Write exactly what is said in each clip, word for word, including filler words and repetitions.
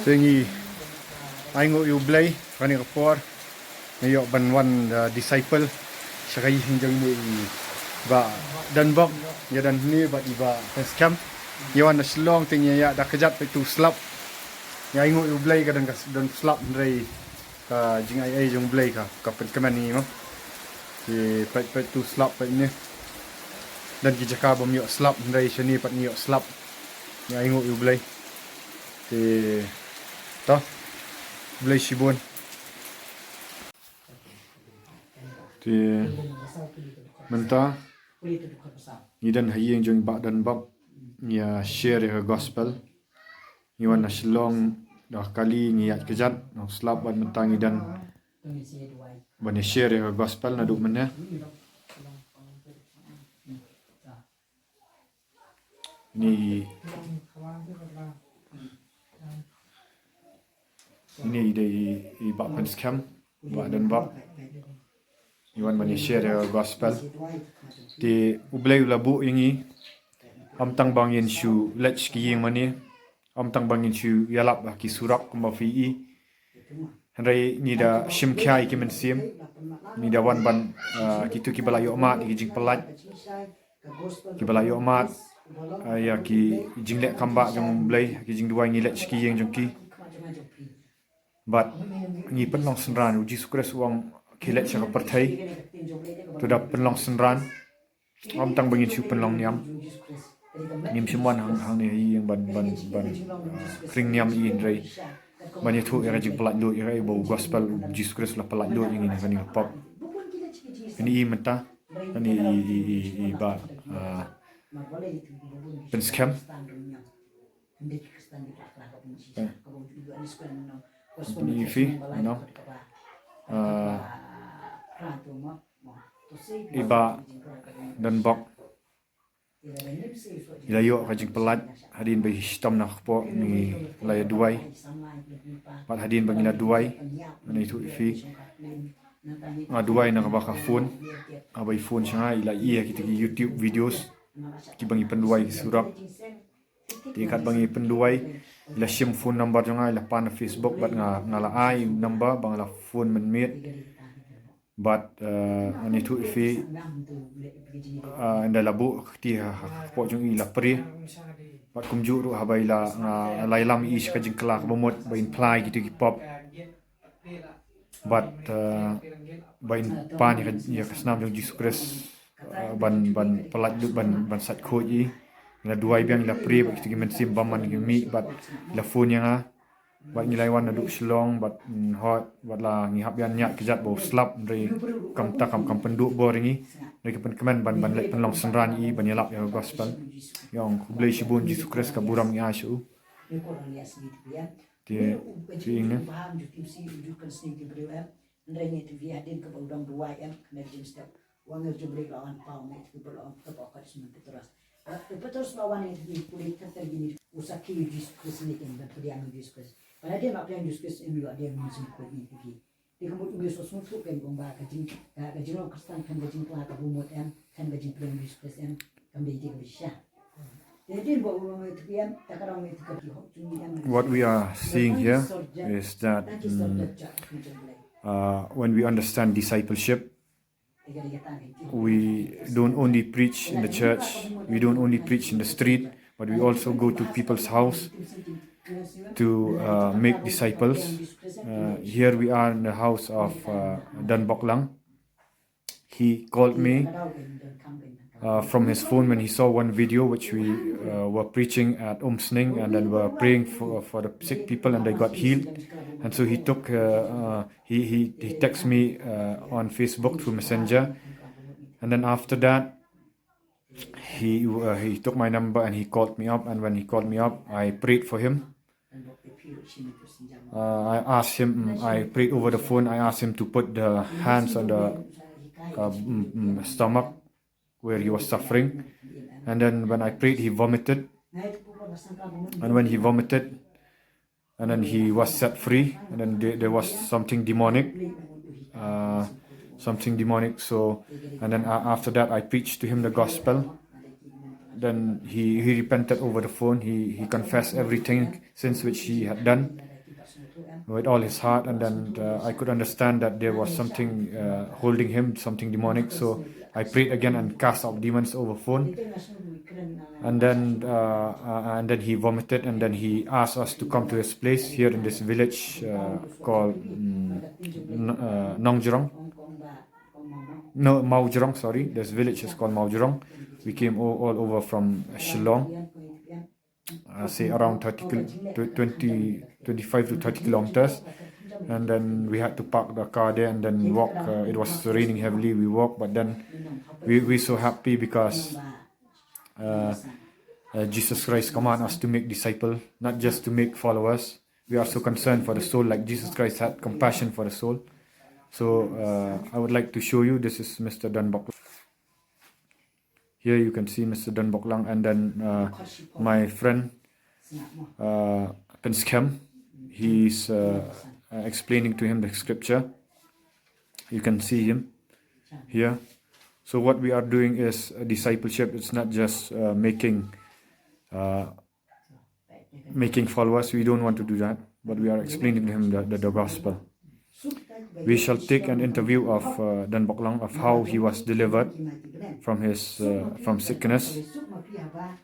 Te ngi ai nguh ïa U Blei, kane ka por nga ïoh ban wan, uh, disciple sha ka ïing jong ine i Bah Donbok, ïa don hangne bad i Bah Pynskhem. Ngi wan na Shillong te ngi ïa da kjat peit tu slap. Ngi ai nguh ïa U Blei ka don ka don slap hynrei ka jingai ei jong U Blei ka ka pynkmen ïa ngi mo. Te peit peit tu slap peit ne. Don ki jaka bym ïoh slap hynrei shane pat ngi ïoh slap. Ngi ai nguh ïa U Blei. Te to. Blei shibun. Te mynta ngi don ha ïing jong i Bah Donbok, ngi ïa share ïa ka gospel. Ngi wan na Shillong da kali ngi ïaid kjat, nong slap bad mynta ngi don ban ïa share ïa ka gospel naduh mynne. Ine i, ine i dei i, i Bah Pynskhem, Bah Donbok. Ngi wan ban ïa share ïa ka gospel. Te U Blei u la buh ïa ngi. Ym tang ba ngin shu leit sha ki ïing mane. Ym tang ba ngin shu ïalap ha ki surok kumba phi i. Hynrei ngi da shim khia ïa ki mynsiem. Ngi da wan ban, ah, kito kiba la ïoh mad ïa ki jingpyllait. Kiba la ïoh mad, ah, ïa ki jingleh kam bah jong U Blei, ki jingduwai ngi leit sha ki ïing jong ki. Bad ngi pynlong synran, U Jisu Khrist u ong khie leit sha ka pyrthei. To da pynlong synran. Ym tang ba ngin shu pynlong niam. Ngim shym wan hang, hangne ha ïing ban, ban, ban, ah, khring niam ïa i hynrei ban ïathuh ïa ka jingpyllait luid ïa ka, ïa ba u gospel U Jisu Khrist u la pyllait luid ïa ngi na kane ka pop. Kane i mynta, kane i, i, i, i Bah, ah, Pynskhem. Kane i phi, you know. Ah, i Bah Donbok. I la ïoh ka jingpyllait hadien ba i shitom na ka kpoh, ngi la ïa duwai. Bad hadien ba ngi la duwai, ngan ïathuh ïa phi. Nga duwai na kaba ka phone. Haba i phone sha nga i la ïoh kito ki YouTube videos kiba ngi pynduwai ki surok. Te katba ngi pynduwai, i la shim phone number jong nga, i la pan na Facebook bad nga, nga la ai number ba nga la phone mynmiet. Bad, eh, ngan ïathuh ïa phi, eh, ynda la buh ka kti ha, ha, ha ka kpoh jong i la prie. Bad kumjuh ruh haba i la, nga la ïalam ïa i sha ka jingkylla kaba mut ba in phla ïa kito ki pop. Bad, eh, ba in pan ïa ka, ïa ka snam jong Jisu Khrist, eh, ban, ban pyllait luid, ban, ban sait khuid ïa i. Ngi la duwai biang, ngi la prie bad kito ki mynsiem bymman, ngi mih bad i la phone ïa nga. Bad ngi la wan naduh Shillong bad, mm, hooid, bad la ngi hap ïaid kjat ba u slap, hynrei kam ta kam, kam pynduh bor ïa ngi. Hynrei ki pynkmen ban, ban leit pynlong synran ïa i ban ïalap ïa ka gospel. Ïa ong khublei shibun Jisu Khrist ka burom ngi ai sha u. Te, te ïing ne. What we are seeing here is that, mm, uh, when we understand discipleship, we don't only preach in the church, we don't only preach in the street, but we also go to people's house to, uh, make disciples. Uh, here we are in the house of, uh, Donbok Lang. He called me, uh, from his phone when he saw one video which we, uh, were preaching at Umsning and then were praying for, for the sick people and they got healed. And so he took, uh, uh, he, he, he texted me, uh, on Facebook through Messenger. And then after that, he, uh, he took my number and he called me up. And when he called me up, I prayed for him. Uh, I asked him, mm, I prayed over the phone. I asked him to put the hands on the, uh, mm, mm, stomach where he was suffering. And then when I prayed, he vomited. And when he vomited, and then he was set free. And then there, there was something demonic. Uh, something demonic. So, and then, uh, after that, I preached to him the gospel. Then he, he repented over the phone. He, he confessed everything since which he had done with all his heart, and then uh, I could understand that there was something uh, holding him, something demonic. So I prayed again and cast out demons over phone, and then uh, uh, and then he vomited, and then he asked us to come to his place here in this village uh, called mm, N- uh, Nongjrong. No, Maujrong, sorry. This village is called Maujrong. We came all, all over from Shillong, uh, say around thirty, kil- tw- twenty, twenty-five to thirty kilometers. And then we had to park the car there and then walk. Uh, it was raining heavily. We walked, but then we we so happy because uh, uh, Jesus Christ command us to make disciple, not just to make followers. We are so concerned for the soul, like Jesus Christ had compassion for the soul. So uh, I would like to show you. This is Mister Dunbok. Here you can see Mister Dunbok Lang, and then uh, my friend uh, Prince Kem. He's uh, uh, explaining to him the scripture. You can see him here. So what we are doing is a discipleship. It's not just uh, making uh, making followers. We don't want to do that, but we are explaining to him the, the, the gospel. We shall take an interview of uh, Dunbok Lang, of how he was delivered from his uh, from sickness,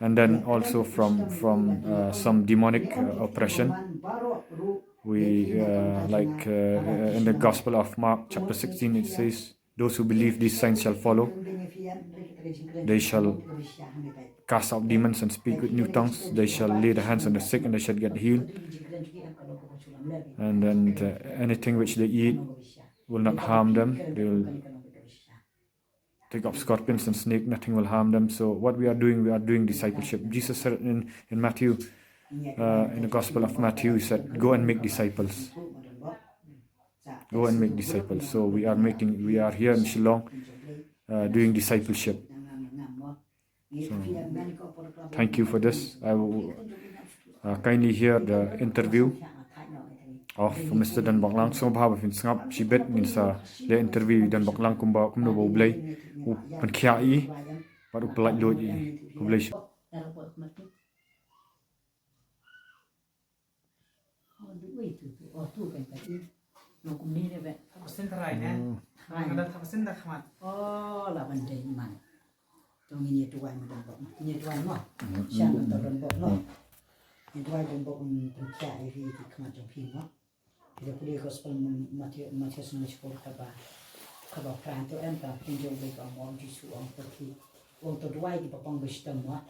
and then also from from uh, some demonic uh, oppression. We uh, like uh, uh, in the Gospel of Mark, chapter sixteen, it says, "Those who believe these signs shall follow. They shall cast out demons and speak with new tongues. They shall lay the hands on the sick and they shall get healed. And then uh, anything which they eat will not harm them. They will take up scorpions and snake. Nothing will harm them." So what we are doing, we are doing discipleship. Jesus said in in Matthew, uh, in the Gospel of Matthew, he said, "Go and make disciples." Go and make disciples. So we are making, we are here in Shillong uh, doing discipleship. So thank you for this. I will uh, kindly hear the interview of Mister Dunbok Lang. So ba haba phin sngap shibit ngin sa leh interview Dunbok Lang kumba kumno ba U Blei u pynkhiah ïa i bad u pyllait luid ïa i. U Blei sha. Thabasen tharai ne? Tharai. Nga da thabasen da khmat. Oh, la ban dei man. To ngin ïa duwai ma Dunbok. Ngin ïa duwai mo. Sha ma to Dunbok mo. Ngin duwai Dunbok un pynkhiah ïa ri ki khmat jong phi mo. Phi da pule gospel Matthew, Matthew sngewsih kaba kaba pran to em ka pynjong bai ka mo Jisu ong to phi. Ong to duwai ki ba pang ba shitam mo.